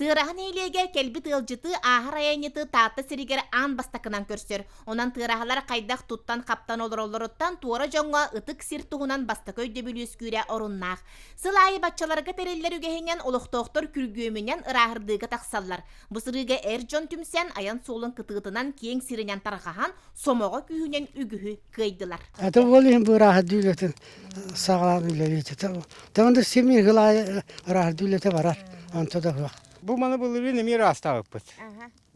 Тыараһа нэһилиэгэ кэлбит ыалдьыты ааһар айанньыты Таатта сиригэр аан бастакынан көрсөр. Онон тыараһалар хайдах туттан-хаптан олороллоруттан туора дьоҥҥо ытык сир туһунан бастакы өйдөбүл үөскүүрэ оруннаах. Сыл аайы баччаларга тэриллэр үгэһинэн олохтоохтор күргүөмүнэн ырааһырдыыга тахсаллар. Бу сырыыга эр дьон түмсэн, айан суолун кытыытынан киэҥ сиринэн тарҕаһан, сомоҕо күүһүнэн үгүһү кыайдылар. Это ол иһин бу ырааһырдыы үлэтин саҕалаан үлэлиир. Тагын да симир хыл аайы ырааһырдыы үлэтэ барар. Онто да суох. Бу маны былырыын эмиэ ыраастаабыппыт.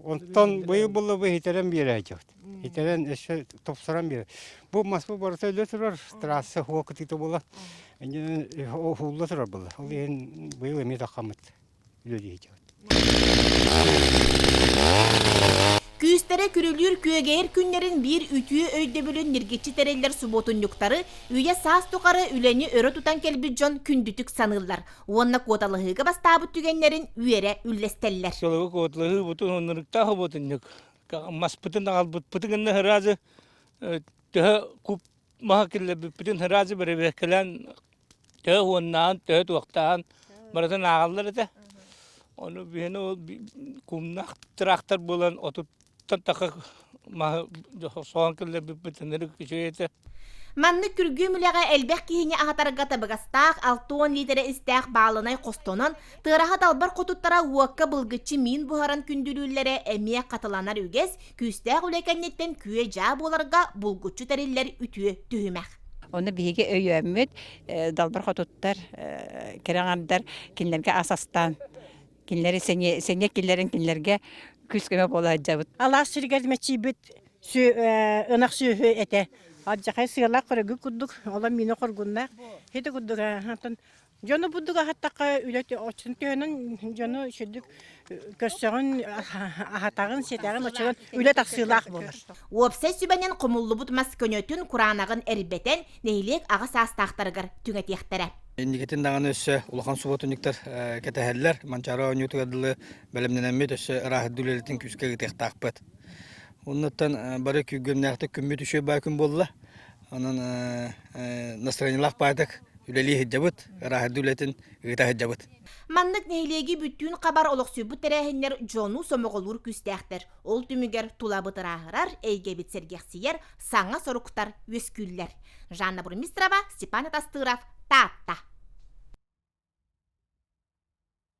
Онтон быйыл булла бу хитэрэн биэрээччибит. Хитэрэн өссө тупсаран биэрэр. Бу мас бу барыта өлө турар, трасса хуо кытыыта буола. Уһулла турар буолла. Ол иһин быйыл эмиэ таххаммыт. Күүстэрэ күрүлүүр күөгэйэр күннэрин биир үтүө өйдөбүлүн ньиргиччи тэриллэр субуотунньуктары үйэ-саас тухары үлэни өрө тутан кэлбит дьон күндүтүк саныыллар уонна куоталаһыыга бастаабыт түгэннэрин үөрэ үллэстэллэр. Сылгы куоталаһыы бутун оннуруктаах субуотунньук. Маспытын аҕалбыппытын гына сразу төһө куб маһа киллэрбиппитин сразу бэрэбиэркэлээн төһө уоннаан, төһө туохтаан барытын ааҕаллар этэ. Ону биһини ол кумнаах тыраахтар буолан отуттан таха маһы соһон киллэрбиппит ынырык үчүгэй этэ. Маннык күргүөм үлэҕэ элбэх киһини аһатарга табыгастаах 60 лиитэрэ истээх баалынай хостонон, тыараһа далбар хотуттара уокка былгыччы миин буһаран күндүлүүллэрэ эмиэ хатыланар үгэс, күүстээх үлэ кэнниттэн күө-дьаа буоларга булгуччу тэриллэр үтүө түһүмэх. Ону биһиги өйөөммүт, далбар хотуттар, кэрэ аҥардар кинилэргэ ас астаан, кинилэри сэниэ, сэниэ киллэрэн кинилэргэ күүс-көмө буола сылдьабыт. Алаас сиригэр мэччийбит ынах сүөһү этэ. Алдьархай сыалаах көрөгү курдук, олор миинэ хоргуннаах. Ити курдук, онтон Дьону бурдук аһаттахха үлэ оччотун төһөнөн дьону үчүгдүк көрсөҕүн, аһатаҕын, сиэтэҕин оччонон үлэ тахсыылаах буолар. Уопсай сүбэнэн хомуллубут мас көнөтүн кураанаҕын эрбэтэн нэһилиэк аҕа саастаахтарыгар түҥэтиэхтэрэ. Инникитин даҕаны өссө улахан субуотунньуктар кэтэһэллэр. Манчаары оонньуутугар дылы бэлэмнэнэммит өссө ырааһырдыы үлэлэтин күүскэ ыытыахтаахпыт. Оннуттан бары күргүөмнээхтик күммүт үчүгэй баай күн буолла. Онон настроениелаах баайдык үлэлии сылдьабыт, ырааһырдыы үлэтин ыыта сылдьабыт. Маннык нэһилиэги бүттүүн хабар олохсуйбут тэрээһиннэр дьону сомоҕолуур күүстээхтэр. Ол түмүгэр тулабыт ырааһырар, эйгэбит сэргэхсийэр, саҥа соруктар үөскүүллэр. Жанна Бурмистрова, Степан Атастыров, Таатта.